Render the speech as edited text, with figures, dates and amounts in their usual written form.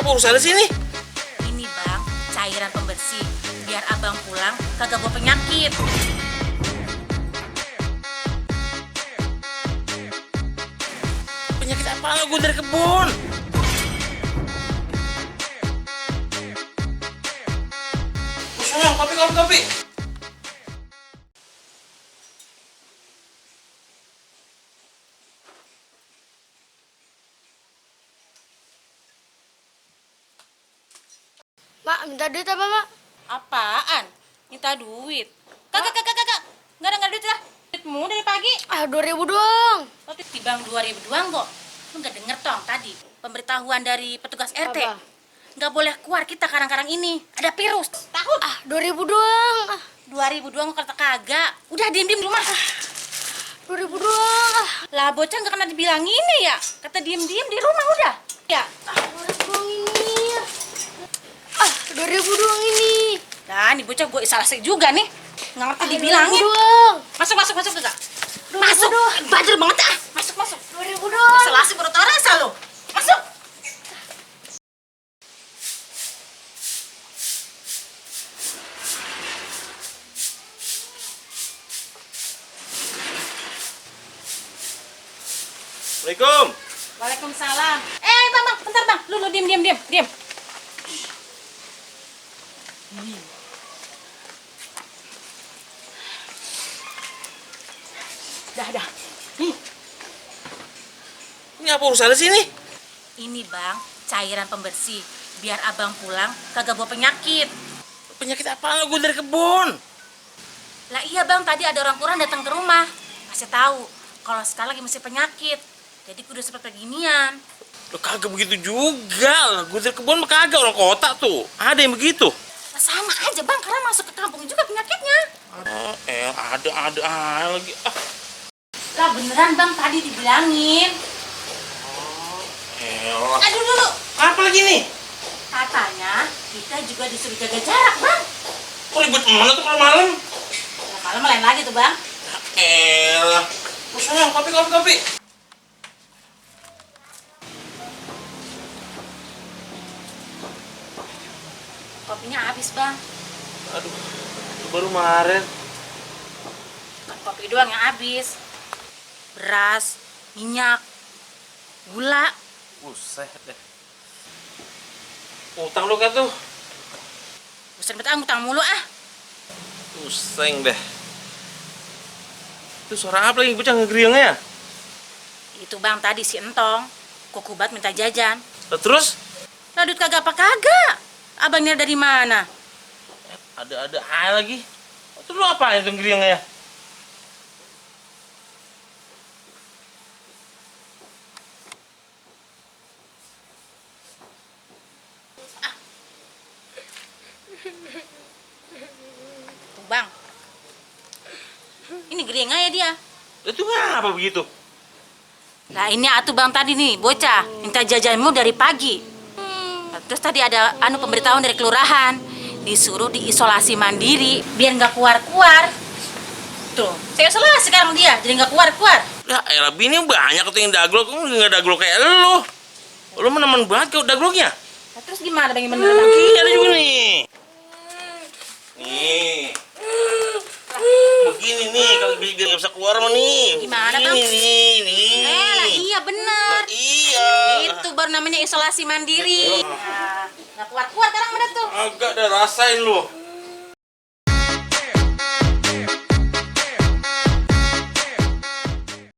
apa urusannya sini? Ini bang, cairan pembersih. Biar abang pulang kagak bawa penyakit. Penyakit apa gue dari kebun? Usul, kopi. Mak, minta duit apa, Mak? Apaan? Minta duit? Kagak. Nggak ada duit lah. Duitmu dari pagi. 2.000 doang. Tapi tibang 2.000 doang kok. Lu nggak denger tong tadi pemberitahuan dari petugas RT. Apa? Nggak boleh keluar kita karang-karang ini. Ada virus. Tahu? 2.000 doang. 2.000 doang kata kagak. Udah diem di rumah. 2.000 doang. Lah bocah nggak kena dibilangin ya. Kata diem di rumah udah. Ya. 2.000 doang ini. 2.000 doang ini. Nah, ini bocah gue isolasi juga nih. Nggak ngerti 2.000 dibilangin. doang. Masuk enggak? 2.000 Masuk. doang. Bader banget ah. Masuk. 2.000 doang. Isolasi baru tau rasa lo. Masuk. Assalamualaikum. Waalaikumsalam. Bang, bentar bang. Lu diem. Dah. Ini apa urusannya sini? Ini bang, cairan pembersih. Biar abang pulang kagak bawa penyakit. Penyakit apa gue dari kebun? Lah iya bang, tadi ada orang kurang datang ke rumah. Kasih tahu kalau sekarang lagi mesti penyakit. Jadi kudu seperti beginian. Lo kagak begitu juga lah. Gue dari kebun mah kagak, orang kota tuh. Ada yang begitu. Lah sama aja bang, karena masuk ke kampung juga penyakitnya. Ada lagi. Lah beneran bang, tadi dibilangin. Aduh dulu. Apa lagi nih? Katanya kita juga disuruh jaga jarak bang. Kok ribet mana tuh kalau malam? Lah malam lain lagi tuh bang. Usul, kopi. Kopinya habis bang. Aduh, itu baru kemarin. Bukan kopi doang yang habis. Beras, minyak, gula. Buset deh. Utang lu kan tuh. Buset betah utang mulu ah. Pusing deh. Itu suara apa lagi bocah ngegeriangnya? Itu bang tadi si Entong. Kukubat minta jajan. Lah, terus? Lah duit kagak apa kagak. Abangnya dari mana? Ada lagi. Itu lu apaan itu ngegeriangnya? Tuh bang. Ini geriang aja dia. Itu ngapa begitu? Nah ini atuh bang tadi nih bocah minta jajanmu dari pagi. Nah, terus tadi ada pemberitahuan dari kelurahan disuruh diisolasi mandiri biar nggak keluar. Tuh, saya isolasi sekarang dia jadi nggak keluar. Ya elah bini banyak tuh yang daglok, lu nggak daglok kayak lu. Lu menemen banget kau dagloknya. Nah, terus gimana bang bener bang? Ini ada juga nih. Nih. Begini nih kalau biar nggak bisa keluar mah nih. Gimana, Bang? Nih. Lah iya bener. Iya. Itu baru namanya isolasi mandiri. Nah, nggak keluar sekarang bener tuh. Agak dah rasain lu.